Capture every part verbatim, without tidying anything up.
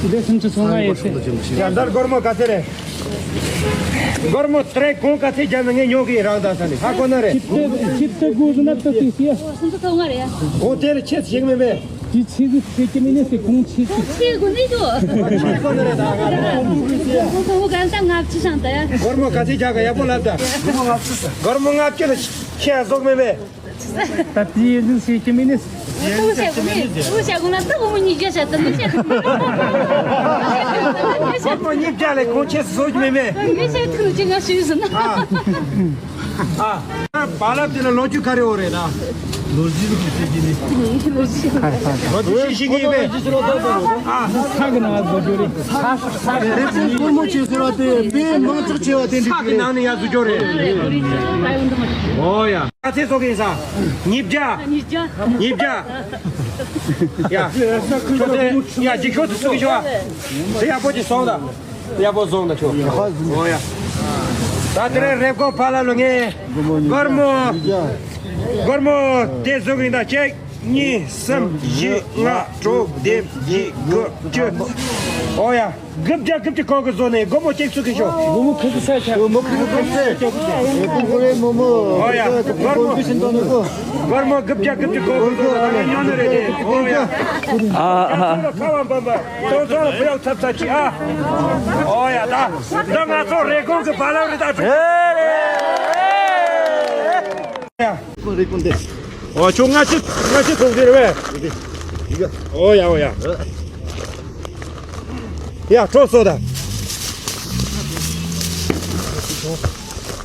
འདི་སུམ་ཅུ་སོ་ལྔ་ཡོད་ཟེར། ཡ། འདར་སྒོར་མོ་ག་ཚད་རེད། སྒོར་མོ་དེ་རེད། གོང་ག་ཚད་རྒྱབ་ན་ངས་ཉོ་གི་རང་ད་ས་ནས་ཧ་གོ་ན་རེད། ཆིབས་ཏེ་ཆིབས་ཏེ་དགོས་ཟེར་ན་ཏི་ཏི་སི་ཡ། སུམ་ཅུ་སོ་ལྔ་རེད། གོང་དེ་རེད། ཆེ་ཞིག་མིན་པས། དེ་ཆེ་གི་ཆེ་གི་མིན་ནས་སི་གོང་ཆེ་གི། གོང་ཆེ་གི་ནི་ཏོ། ཧ་གོ་ན་རེད་ད། གོང་གོང་གོང་ག་ས་ང་ཅི་ཤང་ད་ཡ། སྒོར་མོ་ག་ཚད་རྒྱག་ག་ཡག་པོ་ལབ་ད། སྒོར་མོ་ལྔ་བཅུ་ལ་ཁྱེད་བཟོག་མིན་པས། ད་དེ་ཡིན་ཟིན་ཤེས་ཀྱི་མིན་ནི། ལྟོ་བྱ་དགོས་ནི། ལྟོ་བྱ་དགོས་ན་ད་སྒོར་མོ་ཉིས་བརྒྱ་བྱ་ད་ལྟོ་བྱ་དགོས། སྒོར་མོ་ཉིས་བརྒྱ་ལས་གོང་ཆེ་བཟོ་རྒྱུ་མེད་མེད། ངས་བྱ་ཐུག་ལ་ཅི་ང་ཞུས་ཟིན་ན། ཨ། ཨ། བ་ལབ་དེ་ལ་ལོ་རྒྱུས་ག་རེ་འོ་རེད་ད། ལོ་རྒྱུས་ལོ་རྒྱུས་ཤེས་ཀྱི་ཡིན་པས། ཨ། ས་གི་ནང་བཟོ་རྒྱུ་རེད། ས་ས་རེད། རེད་ཀོར་མོ་ཆེ་ཟེར་བ་དེ་དཔེ་མང་ཙག་ཆེ་བ་དེ་འདྲ་ས་གི་རེད། ནང་ནས་ཡར་བཟོ་རྒྱུ་རེད། ཨོ་ཡ། ག་ཚད་བཟོ་གི་ཡིན་ས། ཉིས་བརྒྱ། ཉིས་བརྒྱ། ཉིས་བརྒྱ། ཡ། ཁྱོད་དེ་ཡ་འཇིགས་ཤོག་ཏུ་ཚུགས་ཤོག་དེ་ཡག་པོ་ཅིག་བཟོང་ད། དེ་ཡག་པོ་བཟོང་ད་ཁྱོད། ཨོ་ཡ། ད་དེ་རིང་རེབ་གོང་ཕ་ལ་ལོ་ངས་སྒོར་མོ། སྒོར་མོ་དེ་བཟོ་གི་ཡིན་ད། གཅིག་གཉིས། གསུམ། བཞི། ལྔ། དྲུག་བདུན། བརྒྱད། དགུ། བཅུ། ཨོ་ཡ། དགུ་བརྒྱ་དགུ་བཅུ་གོ་གི་བཟོ་ནས་སྒོར་མོ་གཅིག་ཚུགས་གི་ཤོག་སྒོར་མོ་ཁུ་ཁུ་ས་ཆ། སྒོར་མོ་ཁུ་ཁུ་ས་ཆ། སྒོར་མོ་ཁུ་ཁུ་ས་ཆ། ཨོ་ཡ། སྒོར་མོ། སྒོར་མོ་དགུ་བརྒྱ་དགུ་བཅུ་གོ་གི་བཟོ་ནས་ད་ཉོ་ནི་རེད་དེ། ཨོ་ཡ། ཨ་ཨ། ཁ་བ་འབམ་པ། ཏོག་ཙམ་ལ་བུ་ཡག་ཚབ་ཚབ་ཅིག་ཨ། ཨོ་ཡ། ད་ད་ང་ཚོ་རེབ་གོང་གི་བ་ལ་རི་ད་ཁྲོ། ཨོ་ཁྱོད་སྔ་ཕྱི་སྔ་ཕྱི་ཐོན་གྱི་རེད་པས། ཨོ་ཡ་ཨོ་ཡ། ཡ་གྲོ་སོ་ད།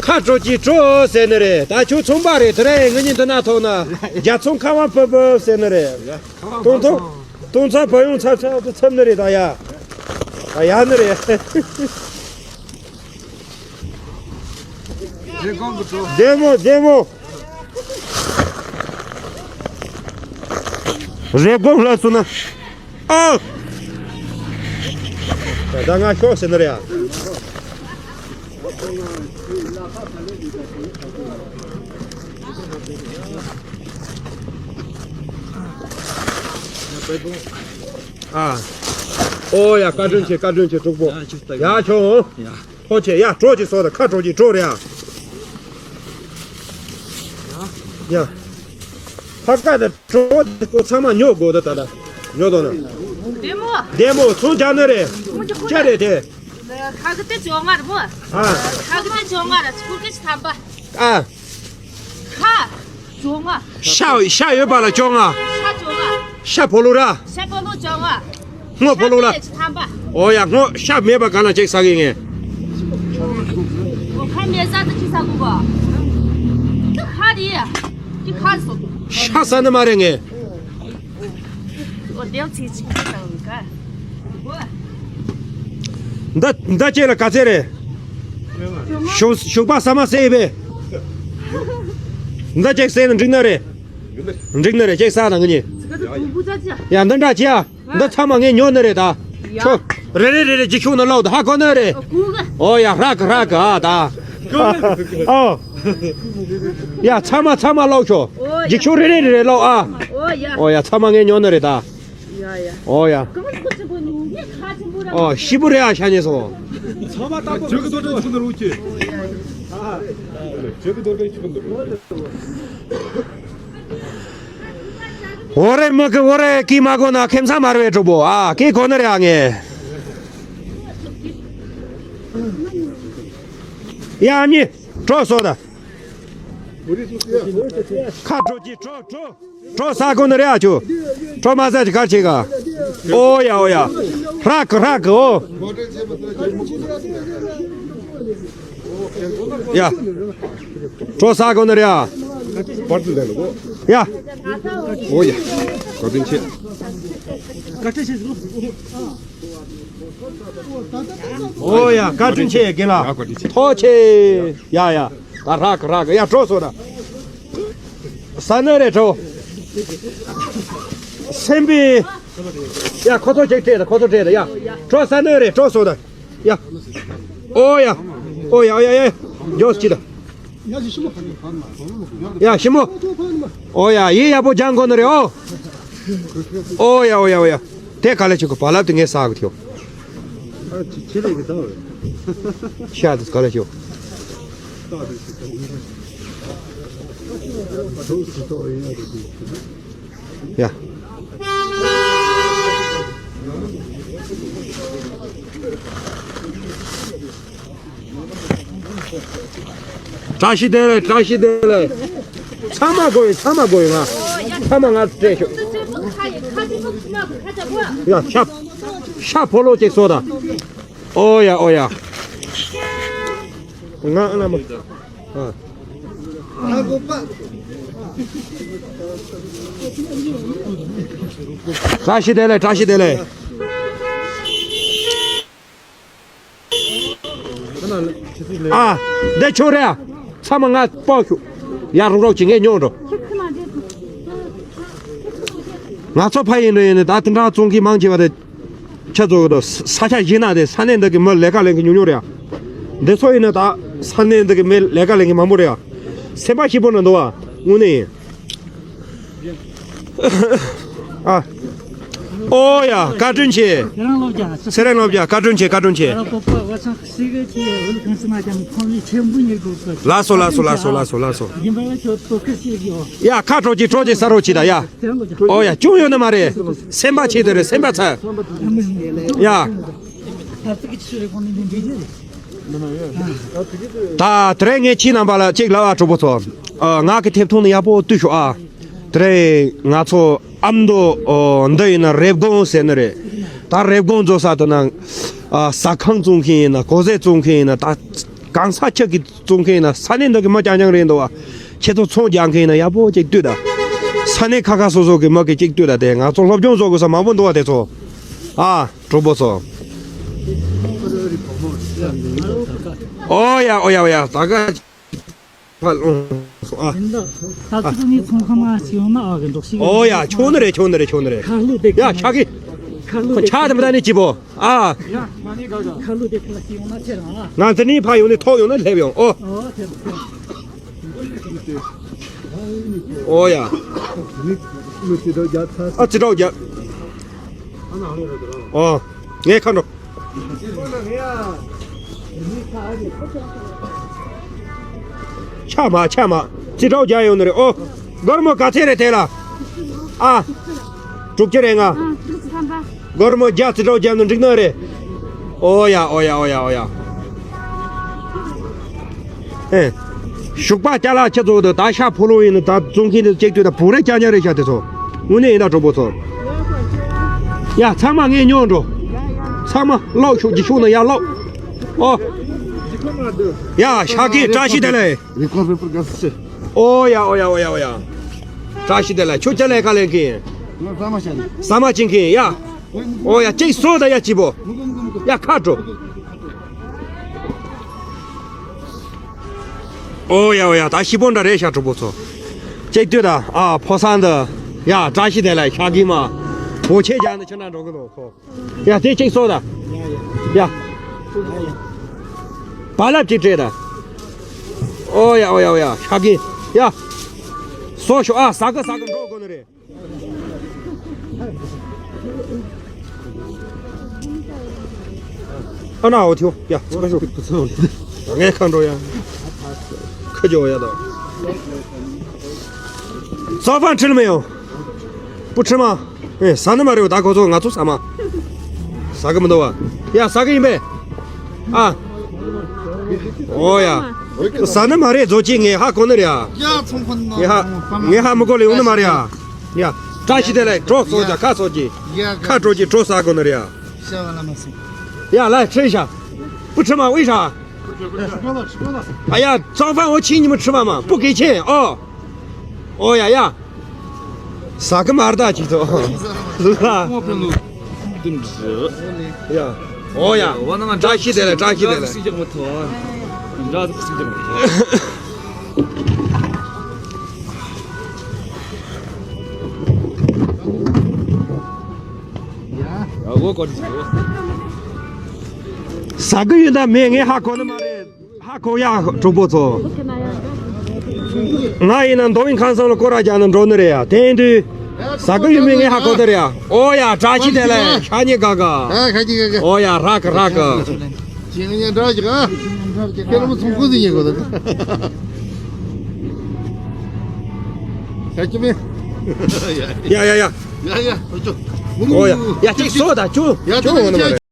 ཁ་གྲོ་ཅི་གྲོ་ཟེར་ནི་རེད། ད་ཁྱོད་ཚོང་པ་རེད། དེ་རིང་ངེད་གཉིས་འདི་ན་ཐོག་ན་རྒྱ་ཚོང་ཁ་བ་བབ་བབ་ཟེར་ནི་རེད། ཏོང་ཏོང་ཏོང་ཚ་བ་ཡོང་ཚབ་ཚབ་ཏུ་ཚབ་ནི་རེད་ད་ཡ། ད་ཡ་ནི་རེད། རེབ་གོང་གི་གྲོ། བདེ་མོ་བདེ་མོ། རེབ་གོང་ལ་སོང་ན། ཨ། ད་ང་ཤོག་ཟེར་ནི་རེད་ཡ། ཨ། ཨོ་ཡ། བཀའ་དྲིན་ཆེ། བཀའ་དྲིན་ཆེ་གྲོགས་པོ། ཡ་ཁྱོད། ཡ། ཁྱོད་ཆེ་ཡ། གྲོ་ཅིག་སོ་ད། ཁ་གྲོ་ཅིག་གྲོ་རེད་ཡ། ཡ། ཁ་ཁ་ད་གྲོ་ཅིག་ཚང་མ་ཉོ་དགོས་ད་ད་ད། ཉོ་དོ་ན། བདེ་མོ། བདེ་མོ་ཚོང་རྒྱག་ནི་རེད། ཚོང་རྒྱག་ཁོ་ཅ་རེད་དེ། ཁ་གི་དེ་བཅོ་ལྔ་རེད་མོ། ཨ། ཁ་གི་དེ་བཅོ་ལྔ་རེད། ཁུར་གི་ཅི་ཐམ་པ། ཨ། ཤ། བཅོ་ལྔ། ཤ་ཤ་ཡོད་པ་ལ་བཅོ་ལྔ། ཤ་བཅོ་ལྔ། ཤ་ཕོ་ལུ་ར། ཤ་ཕོ་ལུ་བཅོ་ལྔ། སྔོ་ཕོ་ལུ་ལ། ཤ་ཐམ་པ། ཨོ་ཡ། སྔོ་ཤ་མེད་པ་ག་ལ་ཅིག་ཟ་གི་ངས། ཨོ་ཁ་མེད་ཟ་ད་ཅི་ཟ་གོ་ག་ཁ་རི་ཡ། ཅི་ཁ་སོ། ཤ་ཟ་ནི་མ་རེད་ངས། འདི་འདི་ཅེ་ལ་ག་ཚད་རེད། ཞུགས་ཞུགས་པ་ཟ་མ་ཟེ་ཡི་བས། འདི་ཅེག་ཟེ་ན་འགྲིག་ནི་རེད། འགྲིག་ནི་རེད། ཅེག་ཟ་ན་ངི་ཉི། ཡ་འདི་འདྲ་ཅི་ཡ། འདི་ཚང་མ་ངས་ཉོ་ནི་རེད་ད། ཁྱོ། རེ་རེ་རེ་རེ་ཅིག་ཤུགས་ནི་ལོག་ད་ཧ་གོ་ནི་རེད། ཨོ་ཡ་རག་གི་རག་གི་ཨ་ད། ཨོ། ཡ་ཚང་མ་ཚང་མ་ལོག་ཤོག་ཨོ་ཡ། ཅིག་ཤུགས་རེ་རེ་རེ་རེ་ལོག་ཨ། ཨོ་ཡ། ཨོ་ཡ་ཚང་མ་ངས་ཉོ་ནི་རེད་ད། ཡ་ཡ། ཨོ་ཡ། གང་ཁོ་ཆེན་པོ་ནི་ངས་ཁ་ཆེན་པོ་ར། ཨོ་ཤི་པོ་རེད་ཨ་ཤ་ཉེ་སོ། ཚང་མ་ཏག་ཏག་ཇོ་གི་རྡོ་རྗེ་ཆུང་དུ་རུ་ཅི། ཇོ་གི་རྡོ་རྗེ་ཆུང་དུ་རུ། འོ་རེ་མི་གི་འོ་རེ་ཀི་མ་གོ་ན་ཁེམ་ས་མ་རེ་བའི་གྲོགས་པོ་ཨ་ཀི་གོ་ནི་རེད་ཨ་ངས། ཡ་ཨ་མྱེས་གྲོ་སོ་ད། ཁ་གྲོ་ཅི་གྲོ་གྲོ། གྲོ་ས་གོ་ནི་རེད་ཨ་ཁྱོ། གྲོ་མ་ཟ་ཅི་གར་བྱེད་ག་ཨོ་ཡ་ཨོ་ཡ། ཧྲག་གི་ཧྲག་གི་ཨོ། ཡ། གྲོ་ས་གོ་ནི་རེད་ཨ། ཡ། ཨོ་ཡ། བཀའ་དྲིན་ཆེ། ཨོ་ཡ་བཀའ་དྲིན་ཆེ་རྒན་ལགས། ཐུགས་རྗེ་ཆེ། ཡ་ཡ། ད་རག་གི་རག་གི་ཡ་གྲོ་སོ་ད། ཟ་ནི་རེད་གྲོ། སེམས་པའི། ཡ་ཁོ་ཚོ་ཅིག་སྤྲད་ད་ཁོ་ཚོ་སྤྲད་ད་ཡ། གྲོ་ཟ་ནི་རེད་གྲོ་སོ་ད། ཡ། ཨོ་ཡ། ཨོ་ཡ་ཨོ་ཡ་ཨོ་ཡ། མགྱོགས་ཅི་ད། ཡ་ཞི་མོ། ཨོ་ཡ་ཡེ་ཡག་པོ་སྦྱང་དགོས་ནི་རེད་ཨོ། ཨོ་ཡ་ཨོ་ཡ་ཨོ་ཡ། དེ་ག་ལེ་ཆུ་གི་བ་ལབ་དེ་ངས་ཟ་གི་ཐེའོ། ཨ་ཅི་ཆེ་ལེ་གི་ད་བས། ཤ་དེ་ག་ལ་ཤོག་ཡ། བཀྲ་ཤིས་བདེ་ལེགས། བཀྲ་ཤིས་བདེ་ལེགས། ཚང་མ་དགོས་ཡིན། ཚང་མ་དགོས་ཡིན། ང་ཚང་མ་ང་སྤྲད་ཤོག་ཡ་ཤ་ཤ་ཕོ་ལོ་ཅིག་བཟོ་དང་། ཨོ་ཡ་ཨོ་ཡ། ང་ཨ་ན་མ། ཨ། བཀྲ་ཤིས་བདེ་ལེགས། བཀྲ་ཤིས་བདེ་ལེགས། ཨ། འདི་ཆོག་རེད། ཚང་མ་ང་སྤོ་ཤོག་ཡར་རོགས་རོགས་བྱེད། ངས་ཉོ་འགྲོ། ང་ཚོ་ཕ་ཡིན་འགྲོ་ཡིན་ནི་ད་དེ་འདྲ་བཙོང་མཁན་མང་ཆེ་བ་དེ། ཁྱེད་ཚོ་གི་ས་ཆ་གཞན་ན་དེ་ས་གནས་འདི་གི་མི་ལས་ཀ་ལས་མཁན་ཉུང་ཉུང་རེད་ཡ། འདི་ཚོ་ཡིན་ན་ད་ས་གནས་འདི་གི་མི་ལས་ཀ་ལས་མཁན་མང་པོ་རེད་ཡ། སེམས་པ་སྐྱིད་པོ་ནང་འདུག་བ། དངོས་གནས་ཡིན། ཨ། ཨོ་ཡ། བཀའ་དྲིན་ཆེ། ཚེ་རིང་སློབ་རྒྱ། ཚེ་རིང་སློབ་རྒྱ། བཀའ་དྲིན་ཆེ། བཀའ་དྲིན་ཆེ། ལགས་སོ། ལགས་སོ། ལགས་སོ། ལགས་སོ། ལགས་སོ། ལགས་སོ། ཡ། ཁ་དྲོ་གི་དྲོ་གི་ས་རོ་གི་ད་ཡ། ཨོ་ཡ། ཅུང་ཡོད་ནི་མ་རེད། སེམས་པ་ཆེ་དེ་རེད། སེམས་པ་ཚ། ཡ། ད་དེ་རིང་ངས་ཁྱེད་རྣམ་པ་ལ་གཅིག་ལབ་ཨ། གྲོགས་པོ་ཚོ། ཨ། ང་གི་ཐེབས་ཐོང་ནི་ཡག་པོ་བཏུས་ཤོག་ཨ། དེ་རིང་ང་ཚོ་ཨ་མདོ། ཨོ། འདི་ཡིན་ན་རེབ་གོང་ཟེར་ནི་རེད། ད་རེབ་གོང་འཛོ་ས་དུ་ན། ཨ། ཟ་ཁང་བཙོང་མཁན་ཡིན་ན། གོ་ཟས་བཙོང་མཁན་ཡིན་ན། ད་གང་ས་ཁྱག་གི་བཙོང་མཁན་ཡིན་ན། ས་གནས་འདི་གི་མི་རྐྱང་རྐྱང་རེད་འདུག་བ། ཁྱེད་ཚོ་ཚོང་རྒྱག་མཁན་ཡིན་ན་ཡག་པོ་ཅིག་ལྟོས་དང་། ས་གནས་ཁ་ཁ་སོ་སོ་གི་མི་གི་ཅིག་ལྟོས་དང་། དེ་ང་ཚོ་སློབ་སྦྱོང་བཟོ་དགོས་ས་མང་པོ་འདུག་བ། དེ་ཚོ། ཨ། གྲོགས་པོ་ཚོ། ཨོ་ཡ། ཨོ་ཡ། ཨོ་ཡ། ད་ག་ཕ་ལོང་སོང་ཨ། ད་ཚོད་ནས་ཚོང་ཁང་ན་ཞིག་ཡོང་ན་ཨ་གི་འདུག་ཞིག་ཨོ་ཡ། ཆོག་ནི་རེད། ཆོག་ནི་རེད། ཆོག་ནི་རེད། ཁ་ལུ་དེ། ཡ། ཆ་གི། ཁ་ལུ་ཁོ་དེ་ཆ་དེ་མ་ད་ནི་ཅི་པོ། ཨ། ཁ་ལུ་དེ་ཁ་ཞིག་ཡོང་ན་ཁྱེད་རང་ཨ། ང་འདི་ནས་ཕ་ཡོང་ནས་ཐོག་ཡོང་ན་སླེབས་ཡོང་། ཨོ། ཨོ་དེ་རེད། ཨོ་ཡ། ཨ། རྩི་ཏོག་རྒྱབ། ཨོ། ངས་ཁ་འགྲོ། ཆ་མ་ཆ་མ། རྩི་ཏོག་རྒྱག་ཡོང་ནི་རེད། ཨོ། སྒོར་མོ་ག་ཚད་རེད་དེ་ལ། ཨ། དྲུག་ཅུ་རེ་ལྔ། ཨ། དྲུག་ཅུ་ཐམ་པ། སྒོར་མོ་བརྒྱ་རྩི་ཏོག་བརྒྱབ་ན་འགྲིག་ནི་རེད། ཨོ་ཡ། ཨོ་ཡ། ཨོ་ཡ། ཨོ་ཡ། ཨེ། ཞོགས་པ་ཅ་ལག་ཁྱེད་ཚོ་དང་ད་ཤ་ཕོ་ལོ་ཡིན་ན་ད་བཙོང་མཁན་དེ་ཅིག་ལྟོས་དང་། བུ་རེ་རྐྱང་རྐྱང་རེད་ཤག་དེ་ཚོ། དངོས་གནས་ཡིན་ད་གྲོགས་པོ་ཚོ། ཡ། ཚང་མ་ངས་ཉོ་འགྲོ། ཚང་མ་ལོག་ཤོག་ཅིག་ཤོག་ན་ཡར་ལོག་ཨོ། ཡ། ཤ་གི་བཀྲ་ཤིས་བདེ་ལེགས། རི་ཀོན་པེ་པར་ག་སེ། ཨོ་ཡ། ཨོ་ཡ། ཨོ་ཡ། ཨོ་ཡ། བཀྲ་ཤིས་བདེ་ལེགས། ཁྱོད་ཅ་ལག་ག་ལེན་གི། ང་ཟ་མ་བྱ་ནི། ཟ་མ་བྱེད་མཁན་ཡ། ཨོ་ཡ། ཅིག་སོ་ད་ཡ་སྐྱིད་པོ། ཡ། ཁ་དྲོ། ཨོ་ཡ། ཨོ་ཡ། ད་སྐྱིད་པོ་འདྲ་རེད་ཤག་གྲོགས་པོ་ཚོ། ཅིག་ལྟོས་དང་། ཨ། ཕོ་གསར་འདི། ཡ། བཀྲ་ཤིས་བདེ་ལེགས། ཤ་གི་མ། བོ་ཆེ་རྒྱག་ནི་ཁྱེད་འདྲ་འགྲོ་གི་འདུག་ཁོ། ཡ། དེ་གཅིག་གསོ་ད། ཡ། བ་ལབ་གཅིག་སྤྲད་ད། ཨོ་ཡ། ཨོ་ཡ། ཨོ་ཡ། ཤ་གི། ཡ། གསོ་ཤོག་ཨ། ཟ་གི་ཟ་གི་འགྲོ་དགོས་ནི་རེད། ཨ་ན་འོ་ཐིའོ། ཡ། ཚོ་ཤོག་ངས་ཁ་འགྲོ་ཡ། ཁ་ཇོ་ཡ་ད། ཙོ་ཧྥང་ཁྲིད་མི་ཡོང་། པུ་ཁྲི་མ། ཨེ། ཟ་ནི་མ་རེད་པ། ད་ཁོ་ཚོ་ང་ཚོ་ཟ་མ། ཟ་གི་མི་འདུག་བ། ཡ། ཟ་གི་ཡིན་པས། ཨ། ཨོ་ཡ། ཟ་ནི་མ་རེད་བཟོ་ཅིག་ངས་ཧ་གོ་ནི་རེད་ཡ། ཡ། ཚོང་ཁང་ནང་ངས་ཧ། ངས་ཧ་མི་གོ་ལ་ཡོང་ནི་མ་རེད་ཡ། ཡ། བཀྲ་ཤིས་བདེ་ལེགས། གྲོགས་ཚོ་ཡ། ཁ་ཚོ་གི། ཡ། ཁ་དྲོ་གི་གྲོགས་ཟ་གོ་ནི་རེད་ཡ། ཤ་བ་ལ་མ་སི། ཡ། ལ་ཁྲིད་ཤ། པུ་ཁྲི་མ་ཝི་ཧྲ། ཨ་ཡ། ཙོང་ཧྥང་འོ་ཆི་ཉི་མ་ཁྲི་མ་མ་པུ་གེ་ཆེན། ཨོ། ཨོ་ཡ་ཡ། ཟ་གི་མ་རེད་ད་ཅིག་ཏོ། ལ། ཡ། ཨོ་ཡ། བཀྲ་ཤིས་བདེ་ལེགས། བཀྲ་ཤིས་བདེ་ལེགས། ཟ་གི་ཡོད་ད་མེད་ངས་ཧ་གོ་ནི་མ་རེད། ཧ་གོ་ཡ་གྲོགས་པོ་ཚོ། ང་ཡིན་ན་མདོ་དབུས་ཁམས་གསུམ་ལ་སྐོར་ར་རྒྱག་ནི་འགྲོ་ནི་རེད་ཡ། དེ་ཡིན་དུས། ཟ་གི་ཡོད་མེད་ངས་ཧ་གོ་ད་རེད་ཡ། ཨོ་ཡ་བཀྲ་ཤིས་བདེ་ལེགས། ཤ་ཉེ་ག་ག་ཨ་ཁ་ཅིག་ག་ག་ཨོ་ཡ་རག་གི་རག་གི་ཅི་ངས་འདྲ་ཅིག་ཨ། ཁྱེད་རང་ཚོ་ཁུ་ཚི་ཉེ་གོ་ད། ཤ་ཅི་མེད། ཡ་ཡ་ཡ། ཡ་ཡ་ཨོ་ཅོ། ཨོ་ཡ་ཡ་གཅིག་སོ་ད་ཅུ་ཡ་ཅུ་ངོ་ནི་མ་རེད།